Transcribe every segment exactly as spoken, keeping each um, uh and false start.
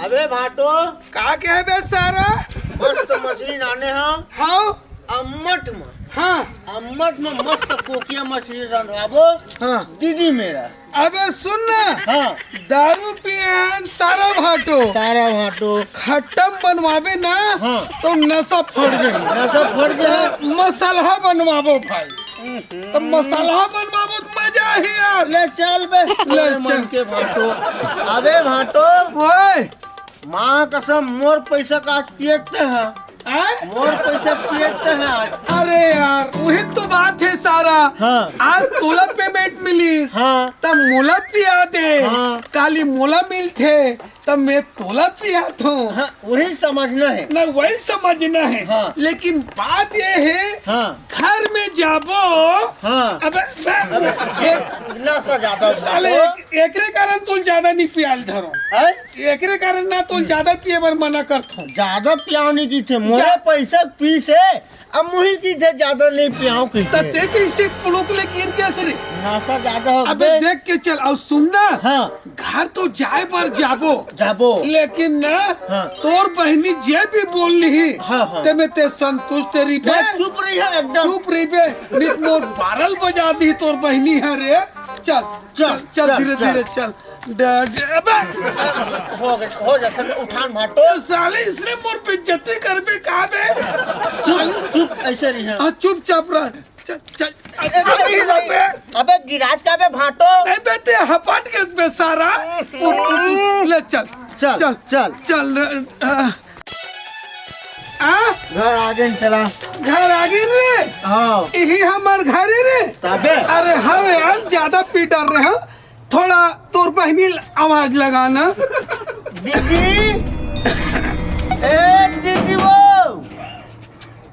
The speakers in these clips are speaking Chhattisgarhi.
अबे भाटो, का कहे बे सारा? मस्त मछली लाने हंव। हाँ। अम्मट म। हाँ। अम्मट म मस्त कोकिया मछली रंधवाबो। हाँ। दीदी मेर। अबे सुन ना। हाँ। दारू पियन सारा भाटो। सारा भाटो। खट्टा म बनवाबे ना, हाँ। तो नशा फट जाही। नशा फट जाही। मसलहा बनवाबो भाई। हम्म। तो मसलहा बनवाबो तो मजा ही यार। ले चल बे। ले तोरे मन चल। के भाटो। अबे भाटो। ओए। माँ कसम, मोर पैसा का आज पियत हे। आय? मोर पैसा पियत हे आज। अरे यार, वही तो बात हे सारा। हाँ। आज तोला payment मिलिस, हाँ। तब मोला पिया दे। हाँ। काली मोला मिलथे, तब मैं तोला पियात हंव। हाँ, वही समझना हे। ना, वही समझना हे। हाँ। लेकिन बात ये हे, हाँ। घर में जाबो। हाँ। अबे, अबे, अबे, एक, नशा ज्यादा हो साले, जाता। एक, एकरे कारण तोला ज्यादा नहीं पियाल धरो। हैं? एकरे कारण ना तोला ज्यादा पिए बर मना करत हंव। ज्यादा पियाव नहीं कहिथे, मोरे जा- पैसा पीस हे, अब मुही कहिथे ज्यादा नहीं पियाव कहिथे। त ते कइसे पुलुक ले गिर गेस रे? नशा ज्यादा हो अबे गए। देख के चल, अउ सुन ना, हाँ। घर तो जाए बर जाबो, जाबो। लेकिन ना, हाँ। तोर बहिनी जे भी बोल लिही, हाँ, हाँ। ते में ते संतुष्ट रहिबे। बस चुप रही है एकदम। चुप रहिबे, नहीं तो मोर बारल बजा दी तोर बहिनी हे रे। चल, चल, चल, चल, चल, धीरे, चल। धीरे चल। ड-, ड-, अबे! हो गया, हो गया, चल, उठान भाटो। ए, साले, इसने मोर बेइज्जती करबे का बे? चुप, चुप, ऐसे नहीं है। हाँ, चुपचाप रह। चल, चल। अबे, अबे, अबे, अबे, गिराज का बे भाटो? नहीं बे, ते हपट गेस बे सारा। उठ, उठ, उठ, ले चल। चल, चल, चल। चल, आ, आ? घर आ गए चला। घर आ गए रे? हाँ। यही हमार घर है रे? तबे? अरे हाँ यार, ज्यादा पी डर रहे हैं। थोड़ा तोर बहिनी आवाज लगाना। दीदी, ए दीदी वो,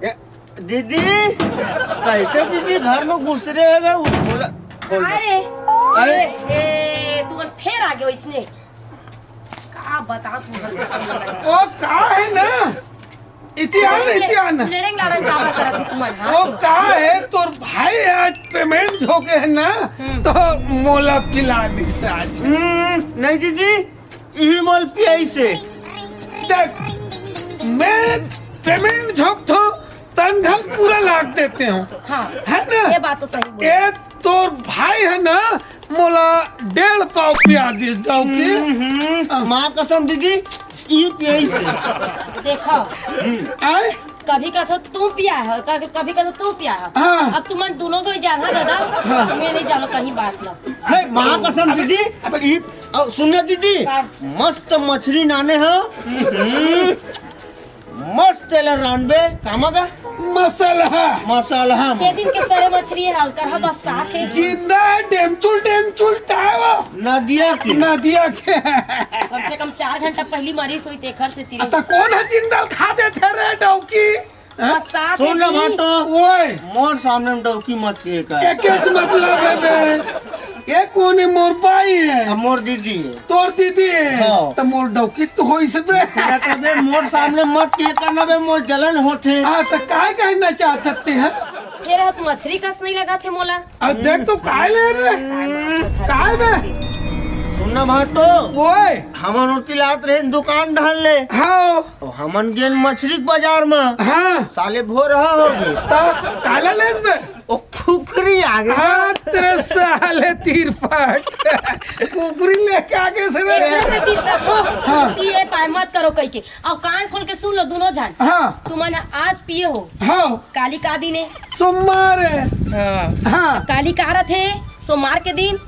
ए, दीदी, कैसे दीदी घर में घुस रहे हैं? बोला, बोल। अरे, अरे? ए, ए, तू फेर आ गयो इसने। का बता तू? ओ का है ना? इतिहान, इतिहान। लेड़ेंग लाड़ेंग का बात करत हस तुमन, हाँ? ओ का है, तोर भाई आज payment धोके है ना, हम्म। तो मोला पिला दिस आज। हम्म, नहीं दीदी, इही मोल पियाई से। देख, मैं payment झोंकथों, तनखा पूरा लाख देते हो। हाँ, है ना? ये बात तो सही बोले। ए, तोर भाई है ना, मोला डेढ़ पाव पिया दिस डौकी। हम्म, हम्म। हाँ। माँ कसम दीदी, ई पियाई से। देखो, आय? कभी कथो तू पिया है, कभी, कभी कथो तू पिया है। हाँ। अब तुमन दोनों को ही जाना दादा, हाँ। मैं नहीं जानो कहीं बात ना। नहीं, माँ कसम दीदी, अब ई, अब सुन ना दीदी, का? मस्त मछली लाने हैं। मस्त तेला रांधबे, कामा का? मसलहा। मसलहा म। ये दिन के सरे मछली है, हल्का हा बस साथ है। जिंदा है, डेमचुल, डेमचुल ताय वो। नदिया के। नदिया के। कम से कम चार घंटा पहली मरी सोई तेखर से तीन। अता कौन है जिंदा खा देथे रे डौकी? हाँ? बस साथ सुन है ना जी। भाटो। ओए। मोर सामने में डौकी मत के कर। एक एक मतलब है बे। ये कौन है? मोर भाई है। अब मोर दीदी है। तोर दीदी है। हाँ। तो मोर डौकी तो होइस बे। पूरा कर दे, मोर सामने मत के करना बे, मोर जलन होथे। हाँ, तो काय कहना चाहत हस ते? ये रहत मछली कस नहीं लगा थे मोला। अब देख तो काय ले रे। काय बे? सुन ना भाटो। ओए। हमन ओती लात रहे दुकान ढाल ले। हाँ। तो हमन गेन मछली के बाजार में। हाँ। साले भोरहा हो गए। तो काला लेस बे? ओ कुकरी आ गए। हाँ, तेरे साले तीरपट। कुकरी लेके आ गए सर। ऐसे में तीरपट हो। हाँ। ये पाए मत करो कह के। अब कान खोल के सुन लो दोनों जन। हाँ। तुमन आज पिए हो। हाँ। काली का दिन है? सोमवार है। हाँ। हाँ। काली का रथे? सोमवार के दिन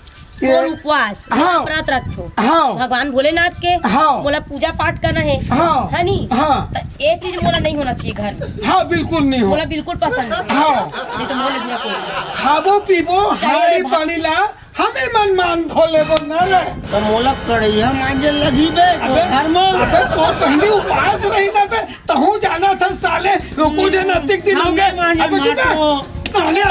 ये मोर उपवास, हाँ। व्रत रखथो। हाँ। भगवान भोलेनाथ के हाँ। मोला पूजा पाठ करना है। हाँ। है नी? हाँ। त ये चीज मोला नहीं होना चाहिए घर में। हाँ, बिल्कुल नहीं हो। मोला बिल्कुल पसंद नहीं। हाँ। नहीं तो मोला बिना कोई नहीं। खाबो पीबो, चाहे हाड़ी भा- पानी ला, हमें मन मान धो लेबो ना रे। त मोला कढ़ैया मांजे लगी बे, अबे, घर में। अबे, तो पहले उपास रही ना बे। तहूँ जाना था साले, वो कुछ है ना, अतिक दिन हो गए। अबे चुप है। साले,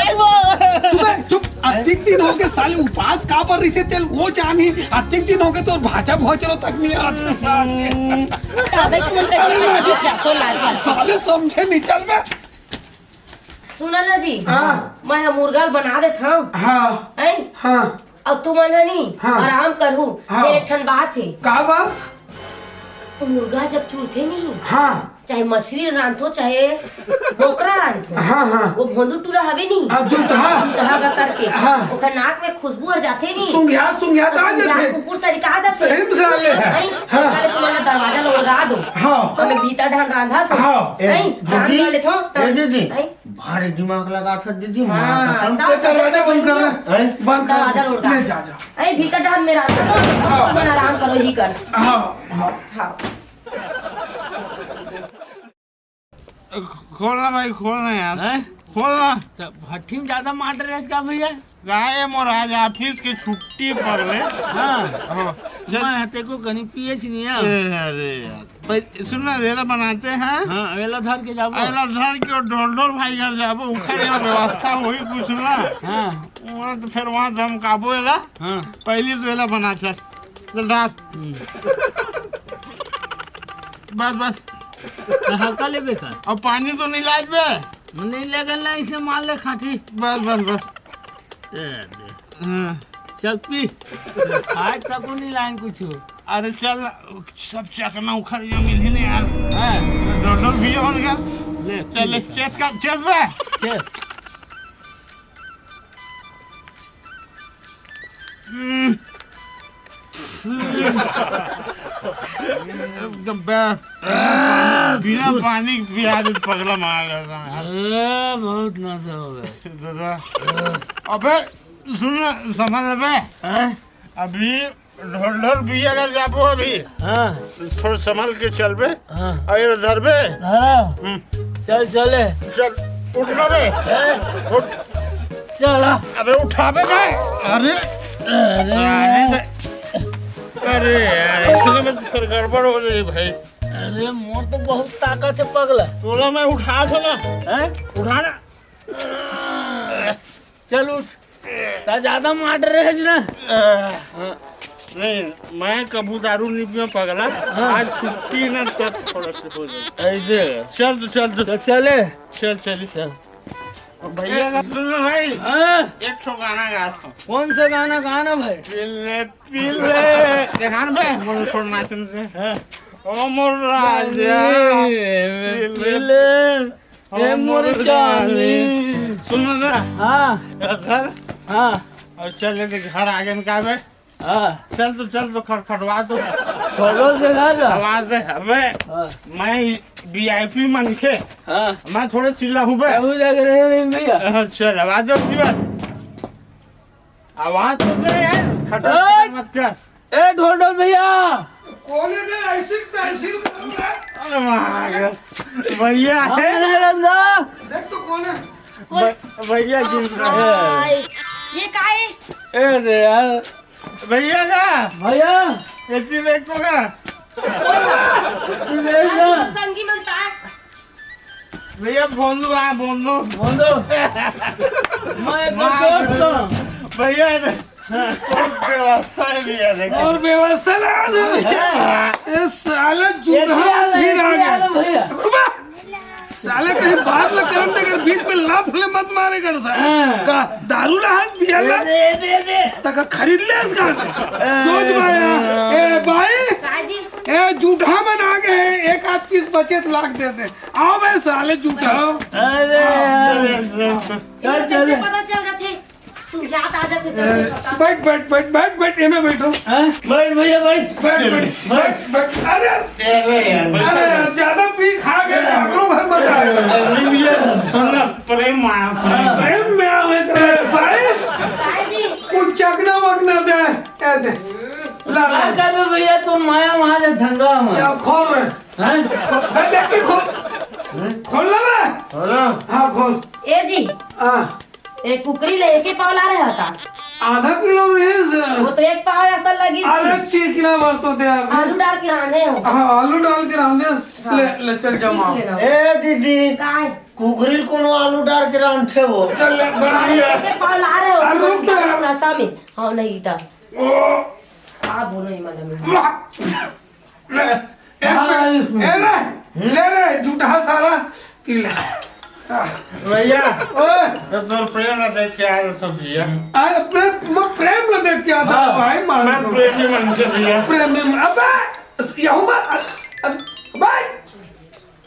चुप है, चुप। अतिक दिन हो गए साले, उपास का पर रही थे तेल, वो जानी। अतिक दिन हो गए तो भाजा भोजरो तक नहीं आते साले। अबे तुम तो अरे, जातो लाल। साले समझे नहीं, चल बे। सुना ना जी, हाँ। मैं ह मुर्गा ल बना देत हंव। हाँ। हैं? हाँ। अब तुमन ह नी हाँ। आराम करहू। हाँ। फेर एक ठन बात हे। का बात? मुर्गा जब चुरथे नहीं, हाँ। चाहे मछली रांधो, चाहे बोकरा रांधो, हाँ, हाँ। वो भोंदू टूरा हवे नहीं, हाँ, जूठा। जूठा का करके, हाँ। ओकर नाक में खुशबू हर जाथे नहीं। सुंघिया, सुंघिया तो आ सुंघिया जाथे। कुकुर सरी कहा जाथे। सही में साले है। नहीं, हाँ। साले तुमन दरवाजा ल ओड़गा दो। हाँ। हमें भीतर ढान रांधा तो। हाँ। ए, नहीं, रांध दीदी, कर लेथो, ए, दीदी। नहीं। भारी दिमाग लगा था दीदी, माँ हाँ, कसम। तब ये दरवाजा बंद कर रहा है। हैं? बंद कर दरवाजा दे। ओड़गा। ले जा, जा। अरे भीतर ढान में रांध कर। हाँ। तुमन आराम करो ही कर। हाँ, हाँ। हाँ। खोलना भाई, खोलना यार। हैं? खोलना। त भट्ठी में ज्यादा मार रहे हैं क्या भैया? काय मोर आज ऑफिस के छुट्टी पड़ले। हाँ। हाँ, चल। मैं तेको कहीं पीएच नहीं है। ए, अरे यार। भाई, सुन ना, रेला बनाते हैं। हाँ, रेला धर के जाबो। रेला धर के और ढोल ढोल भाई घर जाबो, उखर यहाँ व्यवस्था होई कुछ ना। हाँ। वहाँ तो फिर वहाँ धमकाबो एला। हाँ। पहली तो एला बना चल। चल डाल। हम्म। बस, बस। तो हल्का लेबे का? अब पानी तो नहीं लाज बे? नहीं लेगल ना, इसे मार ले खाटी। बस, बस, बस। ए, दे। हाँ। चल पी। आज तक नहीं लाइन कुछ। अरे चल, सब चकना उखर ये मिल ही नहीं यार। हाँ। डोडल भी हो गया। ले, चल, ले, पी ले। चेस कर, चेस बे। चेस। हम्म। एकदम बे-, बिना पानी, बिना पानी पिया दे पगला मार गया था यार। अरे, बहुत नशा हो गया। दादा। अबे, सुन ना, समझ अबे। हाँ? अभी ढोल ढोल भी अगर जाबो अभी। हाँ। थोड़ा संभल के चलबे। हाँ। अरे धरबे। हाँ। हम्म। चल, चले। चल, उठ ना रे। हैं? उठ। चल, आ। अबे उठाबे ना। अरे। अरे। अरे, अरे यार, इसलिए मैं फिर गड़बड़ हो रही भाई। अरे, मोर तो बहुत ताकत है पगला। तोला मैं उठा दो ना। हैं? उठा ना। चल उठ। ता ज्यादा मार रहे है ना। अ, हाँ। नहीं, मैं कभू दारू नहीं पिया पगला। हाँ। आज छुट्टी ना, तब थोड़ा सा हो जाए। ऐसे। चल तो, चल तो। तो चले। चल, चल। चल। भैया का सुन लो भाई। हाँ। एक ठो गाना गा था। कौन सा गाना गाना भाई? पीले, पीले। देखा ना बे, बोलो छोड़ नाचन से। हाँ। ओ मोर राजा। पीले, पीले। पीले। ए, मोर जानी। सुन ना। हाँ। इधर। हाँ। और चल, ले, घर आगे में का बे? हाँ। चल तो, चल तो, खटखटवा दो। खटखटवा दे, घर। आवाज दे, अबे। हाँ। मैं वीआईपी मनखे। हाँ। मैं थोड़े चिल्ला हूँ बे। अब जाके रहे नहीं भैया। हाँ, चल, आवाज दो, जीवन। आवाज तो दे यार, खटखट ए! मत कर। ए, ढोल ढोल भैया। कौन है बे? ऐसी तहसील कर रहा है? अरे माँ, भैया हाँ, है। मेरा रंगा। देख तो कौन है? भ-, भैया जी। हाय, ये का है? ए रे यार। भैया का? भैया। एती देख तो का? तू देख ना। संगी मनता है। भैया, बोंदू आ, बोंदू। बोंदू। मैं एक माँ दोस्त हूँ। भैया, और व्यवस्था है भैया, देखो। और व्यवस्था लगा दो भैया। हाँ। ये साला ये चूल्हा क्या है, फिर आ क्या गया। है भैया? रुका। साले कहीं बात न करन दे, अगर बीच में लाफले मत मारे कर साले। हाँ। का दारू ला हाथ पिया ला? दे, दे, दे। तक खरीद ले इसका। हाँ। सोच माया। ए भाई। काजी। ए जूठा मन आ गए, एक आध पीस बचे तो लाख दे दे। आओ बे साले जूठा। अरे यार। चल, चल। कैसे पता चल रहा थे? तू याद आ जाते जल्दी बता। बैठ, बैठ, बैठ, बैठ, बैठ, एमे बैठो। हाँ? बैठ भैया, बैठ। बैठ, बैठ, बैठ, बैठ। अरे, अरे यार, अरे यार, ज्यादा पी खा गए, अगलो घर मत आए। अरे भैया, सुन ना, प्रेम में आओ, प्रेम में। हाँ। प्रेम में आओ, ए भाई। भाई जी। कुछ चखना वखना दे, ए दे। ला, ला। का कर दो भैया, तू माया वहाँ से झंगा में। चल, खोल रे। हैं? खोल, ए, देख के खोल। हैं? खोल ना बे। खोलो। हाँ, खोल। ए जी। हाँ। एक कुकरी ले, एक ही पाव ला रहे था। आधा किलो नहीं है सर। वो तो एक पाव ऐसा लगी थी। अरे चिकना भर तो दे अभी। आलू डाल के आने हो। हाँ, आलू डाल के रांधे। हाँ। ले, ले चल जा माँ। चीख लेना। ए दीदी, काय? कुकरी कोनो आलू डाल के रांधे हो? चल ले, बना ले। एक ही पाव ला रहे हो। अरे रुक तो यार। नशा में। हाँ, नहीं था। ओ। हाँ, बोलो ये मैडम। वाह। ले, ए, हाँ, ए, इसमें। ले रे, ले रे, जूठा सारा, पी ले। भैया, ओए। तो तोर प्रेम ना देख के आ रहे सब भैया। आ, अपने म-, प्रेम ना देख के आता हाँ, भाई, मान मैं लो। प्रेमी मन से भैया। प्रेमी मन, अबे, यहू बात, अरे भाई,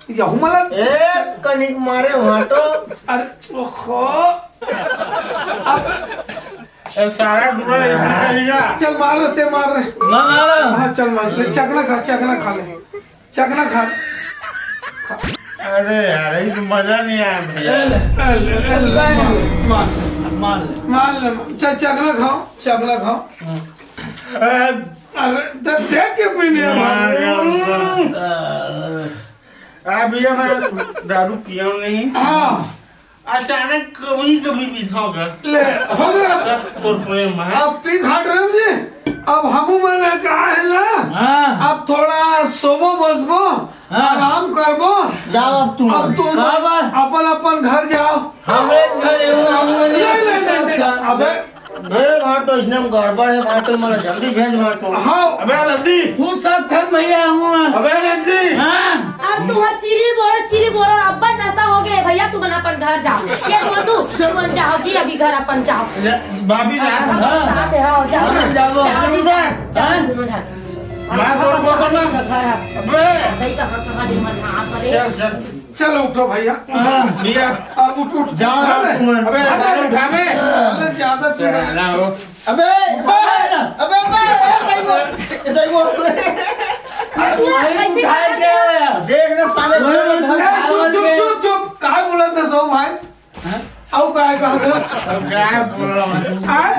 यहू मला। ए, कनिक मारे वहाँ तो। अरे ओहो। अब ए, सारा डूबा इसी करेगा। चल मार रहे, ते मार रहे। ना, ना, ना। हाँ, चल मार ले, चकना खा, चकना खा ले, चकना खा। अरे यार, ये तो मजा नहीं आया भैया। ए, ले, ए, ले, मार, मार, मार ले। मार ले, मार। चल चकना खाओ, चकना खाओ। हाँ। ए, अरे, दे, दे के पीने हैं। मार गया उसका। आ, भैया, मैं दारू पिया नहीं। हाँ। अचानक कभी कभी पीता होगा। ले, हो गया। तोर प्रेम है। अब पी घाट रहे हो जी। अब हमू मन का है ना। हाँ। अब थोड़ा सोबो बसबो, हाँ। आराम करबो। जाओ अब तुम। अब तुम का बा? अपन अपन घर जाओ। हमरे घर हूँ, हम नहीं, नहीं, नहीं, नहीं। अबे ए, वहाँ तो इसने हम गड़बड़ है, वहाँ तो मला जल्दी भेज, वहाँ तो। हाँ। अबे जल्दी। तू सब थक भैया हूँ। अबे जल्दी। हाँ। अब तू चिरी बोरो, चिरी बोरो, अब्बा नशा हो गए भैया, तू मन अपन घर जाओ। ये बोल तू, तू मन जाओ जी, अभी घर अपन जाओ। ले, भाभी जा। हाँ। साथ है, हाँ, जाओ। हाँ, जाओ। जाओ, जाओ, हाँ। जाओ, जाओ। मैं बोल, बोल, बोल ना। घर है। अबे। दही का हाथ लगा दे, मन हाथ वाले। चल, चल। चलो उठो भैया, उठो। हाँ। भैया। अब उठ, उठ। जाओ, अरे, तुम। अबे, अरे, अरे, उठा बे। अरे, ज्यादा पीड़ा। ना हो। अबे, अबे, अबे, अबे, अबे, अबे। अरे, भाई, कैसे उठा के? देख ना साले, अरे, चुप, चुप, चुप, चुप। काय बोला था सो भाई? हाँ? आओ, काय कहा था? अब क्या बोल रहा हूँ? हाँ?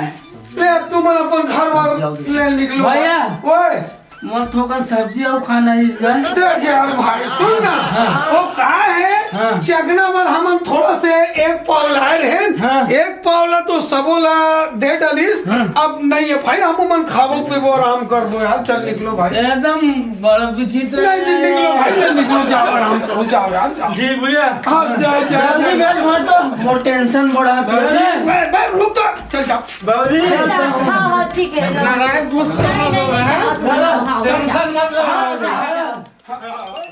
ले, अब तुम अपन घर वार ले निकलो। भैया। ओए। मोर थोकन सब्जी अउ खाना इस घर। देख यार भाई, सुन ना, हाँ। वो का है, हाँ। चकना बर हमन थोड़ा से एक पाव लाए रहेन, हाँ। एक पाव ला तो सबो ला दे डालिस, हाँ। अब नहीं है भाई, हम मन खाबो पीबो आराम करबो यार, चल निकलो भाई। एकदम बड़ा विचित्र नहीं, नहीं, है। निकलो भाई, नहीं, निकलो, जाओ आराम करो, जाओ यार, जाओ। जी भैया। हाँ, जाओ, जाओ, जल्दी जाओ। बैठ, हटो, मोर टेंशन बढ़ा दे। अरे। बे, बे, रुक तो, चल जाओ। बाबूजी। हाँ, हाँ, ठीक है। नारायण गुस्सा मत हो, हैं? हाँ, हाँ, हाँ, टेंशन मत लो। हाँ, हाँ, हाँ।